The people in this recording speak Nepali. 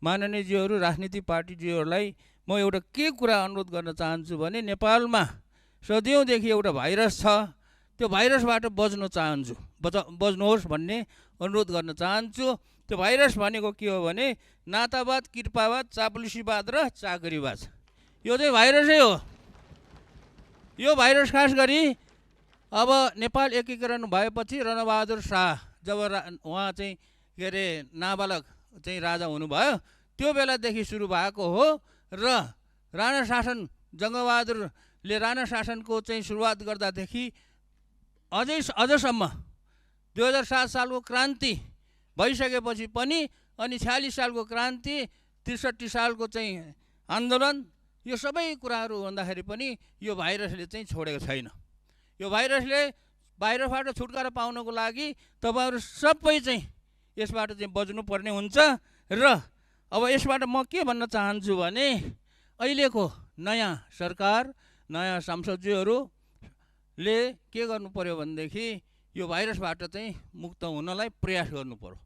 माननीयज्यूहरू राजनीतिक पार्टीज्यूहरूलाई म एउटा के कुरा अनुरोध गर्न चाहन्छु भने नेपालमा सदियौँदेखि एउटा भाइरस छ, त्यो भाइरसबाट बच्न चाहन्छु, बच्नुहोस् भन्ने अनुरोध गर्न चाहन्छु। त्यो भाइरस भनेको के हो भने नातावाद, कृपावाद, चाप्लुसीवाद र चाकरीवाद, यो चाहिँ भाइरसै हो। यो भाइरस खास गरी अब नेपाल एकीकरण भएपछि रणबहादुर शाह जब उहाँ चाहिँ के अरे नाबालक चाहिँ राजा हुनुभयो, त्यो बेलादेखि सुरु भएको हो र राणा शासन जङ्गबहादुरले राणा शासनको चाहिँ सुरुवात गर्दादेखि अझसम्म 2007 सालको क्रान्ति भइसकेपछि पनि अनि 46 सालको क्रान्ति, 63 सालको चाहिँ आन्दोलन, यो सबै कुराहरू भन्दाखेरि पनि यो भाइरसले चाहिँ छोडेको छैन। यो भाइरसबाट छुटकारा पाउनको लागि तपाईँहरू सबै चाहिँ यसबाट चाहिँ बच्नुपर्ने हुन्छ। र अब यसबाट म के भन्न चाहन्छु भने अहिलेको नयाँ सरकार, नयाँ सांसदज्यूहरूले के गर्नु पर्यो भनेदेखि यो भाइरसबाट चाहिँ मुक्त हुनलाई प्रयास गर्नु पर्यो।